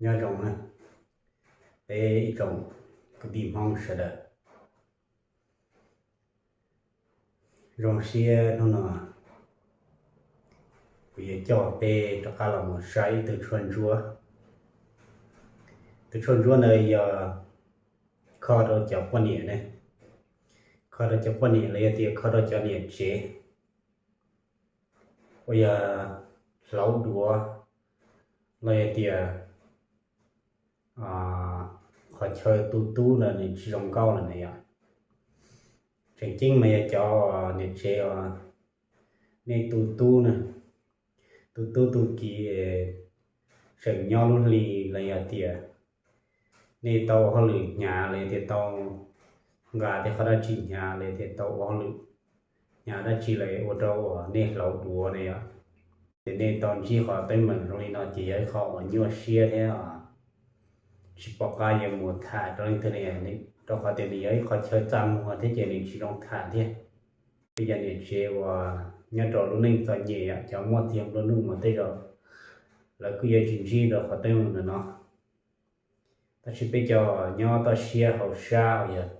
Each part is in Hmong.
Nyob zoo na, peb ib tsoom kwv tij Hmoob sawv daws. Zoo siab hnub no kuv yuav coj peb rov qab los mus saib ib tug tshuaj ntsuab. Tus tshuaj ntsuab ntawd yog kho rau cov poj niam ne, kho rau cov poj niam los yog tias kho rau cov niam tsev uas yog hlauv duav, los yog tias qhov chaw tu tub ntawd nws tsis zoo nkauj lawm na yom. Tseem ceeb mas yog cov niam tsev uas nej tu tub na, tu tub tu kiv tseem nyob lub hli los yog tias nej tau ua hauj lwm hnyav los yog tias tau nqa tej qhov dab tsi hnyav los yog tias tau ua hauj lwm hnyav dab tsi los ua rau uas nej hlauv duav na yom. Ces nej tau ntsib qhov teeb meem zoo li no ces yog ib qho uas nyuaj siab thiab tsis pom qab yuav mus tham rau leej twg li, rau qhov tias nws yog ib qho chaw txaj muag thiab ces nws tsis zoo tham thiab. Peb cov niam tsev uas nyob rau lub neej txom nyem, cov muaj txiag nplua nuj mas tej zaum lawv kuj yuav tsis ntsib rau qhov teeb meem ntawm no. Tab sis peb cov nyob toj siab hauv sab uas yog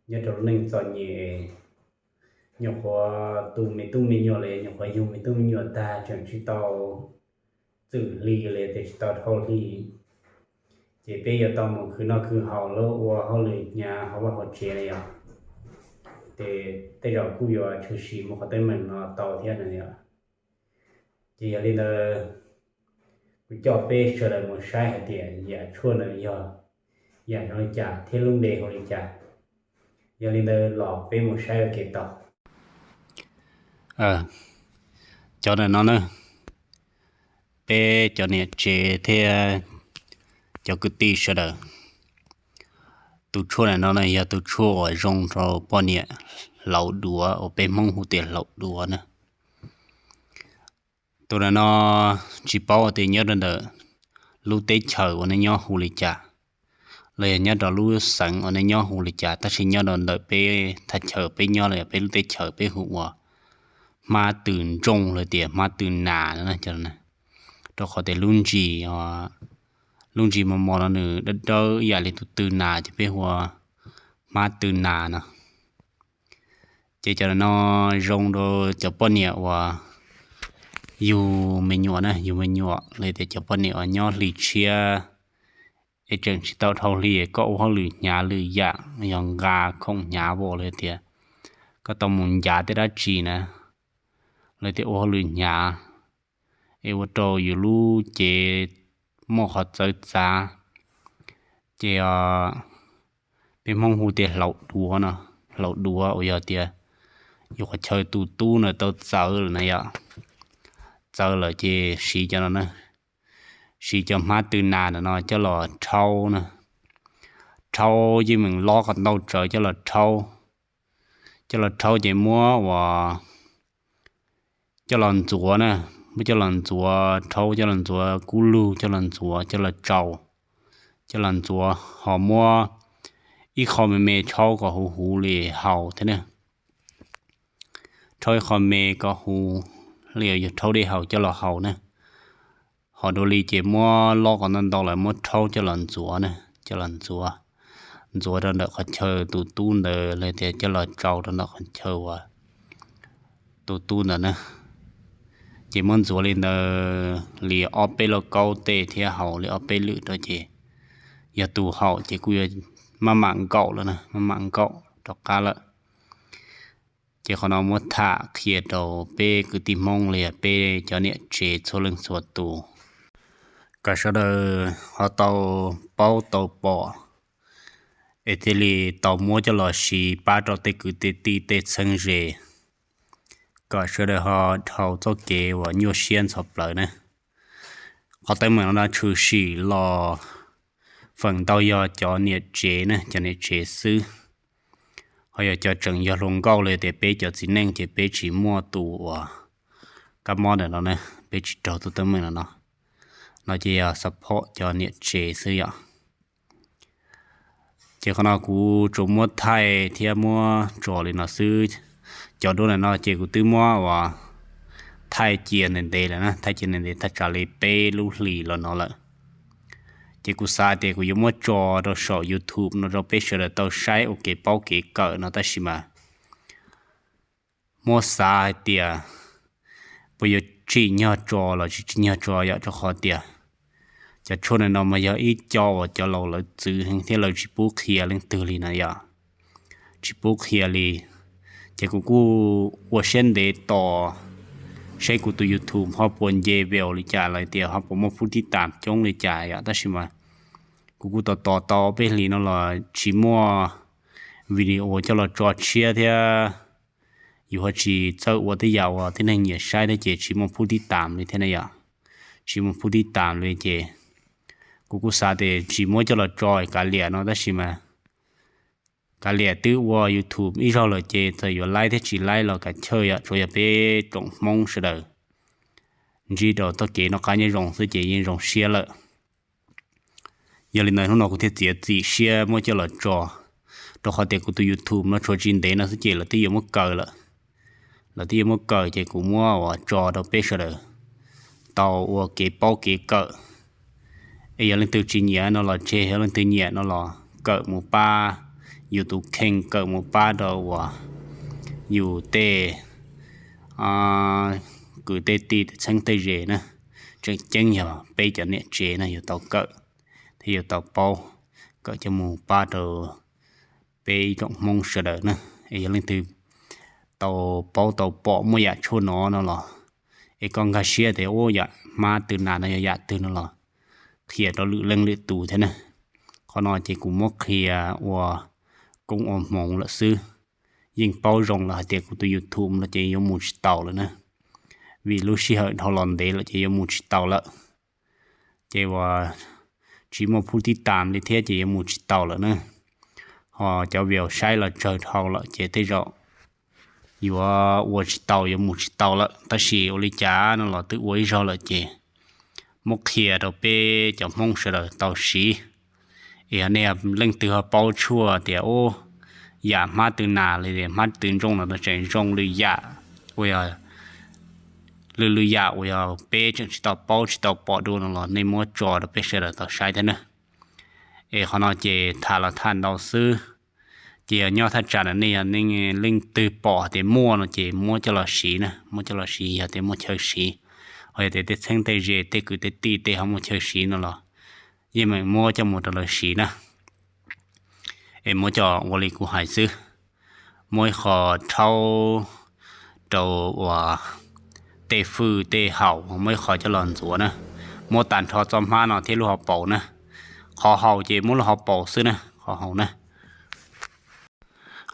nyob rau lub neej txom nyem, nyuam qhuav tu me tub me nyuam los yog nyuam qhuav yug me tub me nyuam tag tseem tsis tau txwm hli los yog tias tsis tau dhau hli, ces peb yuav tau mus khwv noj khwv haus los ua hauj lwm hnyav hauv vaj hauv tsev na yom. Ces tej zaum kuj yuav tshwm sim muaj qhov teeb meem no tau thiab na yom. Ces yog li ntawd, kuv coj peb sawv daws mus saib hais tias yam tshuaj ntawd yog yam zoo li cas thiab lub npe hu li cas. Yog li ntawd los peb mus saib ua ke tau. Cov ntawm no na, peb cov niam tsev thiab cov kwv tij sawv daws, tus tshuaj ntawm no na yog tus tshuaj uas zoo rau poj niam hlauv duav uas peb Hmoob hu tias hlauv duav na. Tus ntawm no tsis paub tias nyob rau ntawm lub teb chaws uas nej nyob hu li cas, los yog nyob rau lub xeev uas nej nyob hu li cas, tab sis nyob rau ntawm peb thaj chaw peb nyob los yog peb lub teb chaws peb hu ua hmab tw ntsooj los tias hmab tw nas no na. Rau qhov tias lub ntsis, lub ntsis mos mos no nws dawb dawb ib yam li tus tw nas ces peb hu ua hmab tw nas no. Ces cov no zoo rau cov poj niam uas yug me nyuam na, yug me nyuam los tias cov poj niam uas nyob hli tshiab es tseem tsis tau dhau hli, koj ua hauj lwm hnyav lwm yam, yog nqa khoom hnyav los tias koj tau mus ncav tej dab tsi na, los tias ua hauj lwm hnyav es ua rau yus lub cev muaj qhov txawv txav, ces peb Hmoob hu tias hlauv duav no, hlauv duav uas yog tias yus qhov chaw tu tub ntawd tau txawv lawm na yom. Txawv lawm ces siv cov no na, siv cov hmab tw nas ntawm no coj los rhaub na, rhaub yeej meem lob kom ntau tsawv coj los rhaub, coj los rhaub ces muab uas coj los ntxuav na, muab coj los ntxuav, rhaub coj los ntxuav kub lug, coj los ntxuav, coj los tsau, coj los ntxuav ho muab ib qho me me rhaub kom huv huv li haus thiab na. Rhaub ib qho me kom huv li yog rhaub dej haus coj los haus na. Ho dua li ces muab lob kom ntau ntau lawm muab rhaub coj los ntxuav na, coj los ntxuav, ntxuav rau ntawm qhov chaw tu tub ntawd los tias coj los tsau rau ntawm qhov chaw uas tu tub ntawd na. Ces muab ntxuav li ntawd li ob peb lauj kaub tej thiab haus li ob peb lwm rau ces yog tus haus ces kuj yuav maj mam nkaum lawm na, maj mam nkaum rov qab lawm. Ces qhov no muab tham qhia rau peb kwv tij Hmoob li peb cov niam tsev txhua leej txhua tus, kom sawv daws ho tau paub tau pom es thiaj li tau muab coj los siv pab rau tej kwv tej tij tej txheeb ze, kom sawv daws ho dhau txoj kev uas nyuaj siab ntxhov plawv na. Qhov teeb meem no tshwm sim los feem ntau yog cov niam tsev na, cov niam tsev xwb. Ho yog cov tseem yog hluas nkauj li tias peb cov txiv neej ces peb tsis muaj tus uas kab mob ntawm no na, peb tsis raug tus teeb meem no no. No ces yog support cov niam tsev xwb yom. Ces qhov no kuv tsuas muab thaij thiab muab tso li no xwb. Cov duab ntawm no ces kuv twb muab uas thaij cia ntev ntev lawm na, thaij cia ntev ntev thaj tsam li peb lub hlis los no lawm. Ces kuv xav tias kuv yuav muab tso rau saum YouTube no rau peb sawv daws tau saib ua kev paub kev kawm no tab sis mas muab xav hais tias puas yuav tsim nyog tso los tsis tsim nyog tso yom, rau qhov tias cov tshuaj no mas yog ib co uas cov laus lawv txwv heev thiab lawv tsis pub qhia leej twg li no yom, tsis pub qhia li. Ces kuv kuj ua siab ntev tos seb kuv tus YouTube ho puas nce view li cas los tias ho puas muaj phub tib tam coob li cas yom, tab sis mas kuv kuj tos tos tau peb hlis no los tsis muaj video coj los tso tshiab thiab yus ho tsis txawj ua tej yam uas tib neeg nyiam saib thiab ces tsis muaj phub tib tam li thiab na yom, tsis muaj phub tib tam li ces kuv kuj xav tias tsis muab coj los tso kav liam no tab sis mas kav liam twb ua YouTube ib zaug lawm ces txawm yuav laib thiab tsis laib los kav chawj yom, tsuas yog peb tsoom Hmoob sawv daws ntsib rau txoj kev noj qab nyob zoo xwb ces yeej zoo siab lawm. Yog li ntawd hnub no kuv thiaj txiav txim siab muab coj los tso, rau qhov tias kuv tus YouTube no tshuav tsis ntev no xwb ces lawv twb yuav muab kaw lawm. Lawv twb yuav muab kaw ces kuv muab ua tso rau peb sawv daws tau ua kev paub kev kawm. Es yog leej twg tsis nyiam no los tseg, yog leej twg nyiam no los kawm mus pab yus tus kheej, kawm mus pab rau uas yus tej kwv tej tij tej txheeb tej ze na. Tseem ceeb yog peb cov niam tsev na yuav tau kawm thiab yuav tau paub, kawm coj mus pab rau peb ib tsoom Hmoob sawv daws na. Es yog leej twg tau paub tau pom muaj yam tshuaj no no los, es koj nkag siab tias ua yam hmab tw nas no yog yam twg no los qhia rau lwm leej lwm tus thiab na. Qhov no ces kuv muab qhia ua koob ua hmoov lawm xwb. Yeej paub zoo lawm hais tias kuv tus YouTube no ces yuav mus tsis taus lawm na, vim lub sij hawm dhau los ntev lawm ces yuav mus tsis taus lawm. Ces uas tsis muaj phub tib tam li thiab ces yuav mus tsis taus lawm na. Ho cov view saib los tsawg dhau lawm ces tej zaum yuav ua tsis tau, yuav mus tsis tau lawm. Tab sis ua li cas no los twb ua ib zaug lawm ces muab qhia rau peb cov Hmoob sawv daws tau siv. Es yog nej leej twg ho paub tshuaj tias ub, yam hmab tw nas li hmab tw ntsooj no tseem zoo lwm yam uas yog lwm lwm yam uas yog peb tseem tsis tau paub tsis tau pom dua no los nej muab tso rau peb sawv daws tau saib thiab na. Es qhov no ces tham los tham ntau xwb. Ces yog nyob thaj tsam na nej yog nej leej twg pom tias muaj no ces muab coj los siv na, muab coj los siv yog tias muaj chaw siv. Ho yog tias tej txheeb tej ze tej kwv tej tij tej ho muaj chaw siv no los yeej meem muab coj mus rau lawv siv na. Es muab coj ua li kuv hais xwb, muab ib qho rhaub rau uas tej fwj tej haum, muab ib qho coj los ntxuav na. Muab tag nrho txoj hmab no thiab lub hauv paus na. Qhov haus ces muab lub hauv paus xwb na, qhov haus na.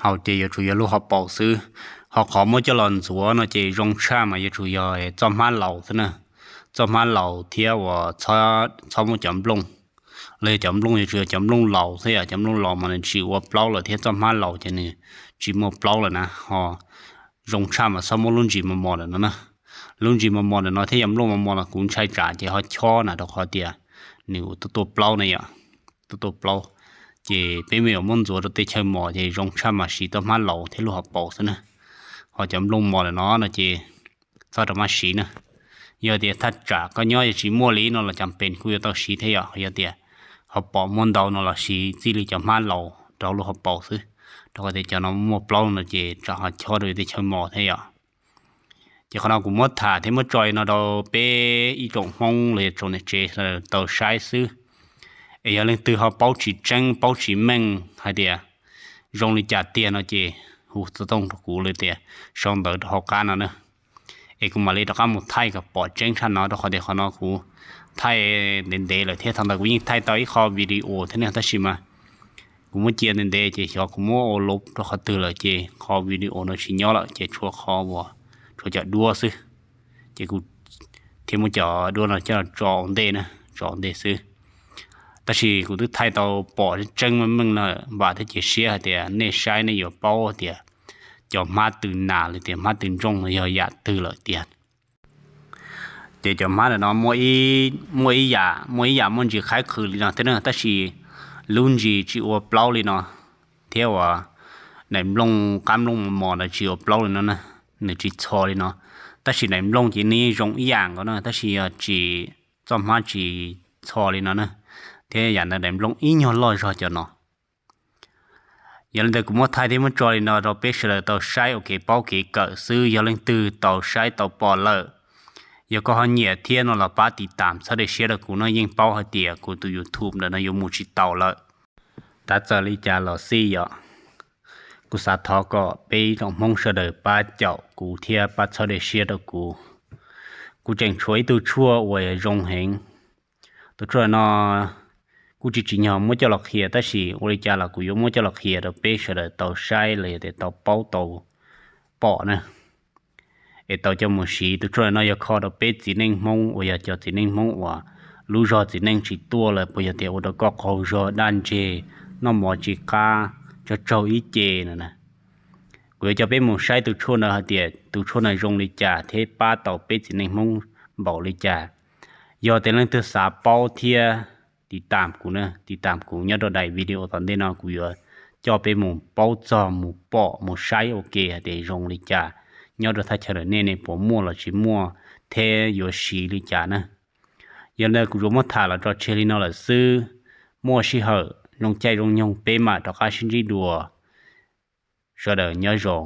Haus ces yuav tsum yog lub hauv paus xwb. Ho qhov muab coj los ntxuav no ces zoo tshaj mas yuav tsum yog txoj hmab laus xwb na. Txoj hmab laus thiab uas txhob muab cov nplooj, los yog cov nplooj yuav tsum yog cov nplooj laus xwb, yog cov nplooj laus mas nws tsis ua plaub lawm thiab txoj hmab laus ces nws tsis muaj plaub lawm na. Ho zoo tshaj mas txhob muab lub ntsis mos mos ntawm no na. Lub ntsis mos mos ntawm no thiab yog nplooj mos mos no kuv ntshai tsam ces ho chob na, rau qhov tias nws tuaj tua plaub na yom, tuaj tua plaub. Ces peb me nyuam muab ntxuav rau tej chaw mos ces zoo tshaj mas siv txoj hmab laus thiab lub hauv paus xwb na. Ho cov nplooj mos ntawm no no ces txhob rau mab siv na. Yog tias thaj tsam koj nyob yog tsis muaj li no los cas pes kuj yuav tau siv thiab yom. Yog tias ho pom muaj ntau no los siv txij li cov hmab laus rau lub hauv paus xwb, rau qhov tias cov no muaj plaub no ces tsam ho chob rau tej chaw mos thiab yom. Ces qhov no kuv muab tham thiab muab tso li no rau peb ib tsoom Hmoob los yog tsoom niam tsev tau saib xwb. Es yog leej twg ho paub tsis tseeb paub tsis meej hais tias zoo li cas tiag no ces hu xov tooj rau kuv los tias sau ntawv rau hauv qab no na. Es kuv mam li rov qab mus thaij kom pom tseeb tshaj no, rau qhov tias qhov no kuv thaij ntev ntev lawm thiab thaum ntawd kuv yeej thaij tau ib qho video thiab ne, tab sis mas kuv muab cia ntev ntev ces xyov kuv muab ua lub rau qhov twg lawm ces qhov video no tsis nyob lawm ces tshuav qhov uas tshuav cov duab xwb. Ces kuv thiaj muab cov duab no coj tso ua ntej na, tso ua ntej xwb. Tab sis kuv twb thaij tau pom tseeb meej meej na, vam thiab cia siab hais tias nej saib nej yuav paub tias cov hmab tw nas los tias hmab tw ntsooj no yog yam twg lawm tiag. Ces cov hmab ntawm no muaj ib yam, muaj ib yam muaj ntsis qhaib qhwv li no thiab na, tab sis lub ntsis tsis ua plaub li no, thiab uas daim nplooj qab nplooj mos mos ntawd tsis ua plaub li no na, nws tsis txho li no. Tab sis daim nplooj ces nws yeej zoo ib yam nkaus na, tab sis yog tsis, txoj hmab tsis txho li no na. thiab yam ntawd daim nplooj ib nyuag loj zog cov no. Yog li ntawd kuv muab thaij thiab muab tso li no rau peb sawv daws tau saib ua kev paub kev kawm xwb. Yog leej twg tau saib tau pom lawm, yog koj ho nyiam thiab no los pab tiv tam txhawb dej siab rau kuv no, yeej paub hais tias kuv tus YouTube ntawm no yuav mus tsis taus lawm. Tab txawm li cas los xij yom, kuv xav thov kom peb ib tsoom Hmoob sawv daws pab caum kuv thiab pab txhawb dej siab rau kuv. Kuv tseem tshuav ib tug tshuaj uas zoo heev. Tus tshuaj no kuj tsis tsim nyog muab coj los qhia, tab sis ua li cas los kuv yuav muab coj los qhia rau peb sawv daws tau saib los yog tias tau paub tau pom na, es tau coj mus siv. Tus tshuaj no yog kho rau peb txiv neej Hmoob uas yog cov txiv neej Hmoob uas lub zog txiv neej tsis tuaj lawm, puas yog tias ua rau koj qaug zog daj ntseg, noj mov tsis qab, tsaug tsaug ib ce no na. Kuv yuav coj peb mus saib tus tshuaj ntawd hais tias tus tshuaj ntawd zoo li cas thiab pab tau peb txiv neej Hmoob npaum li cas. Yog tias leej twg xav paub thiab tiv tam kuv na, tiv tam kuv nyob rau daim video tom ntej no, kuv yuav coj peb mus paub txog mus pom mus saib ua ke hais tias zoo li cas nyob rau thaj chaw ntawm nej, nej puas muaj los tsis muaj thiab yuav siv li cas na. Yog li ntawd kuv yuav muab tham los tso tseg li no lawm xwb. Muaj sij hawm zoo caij zoo nyoog peb mam rov qab sib ntsib dua. Sawv daws nyob zoo.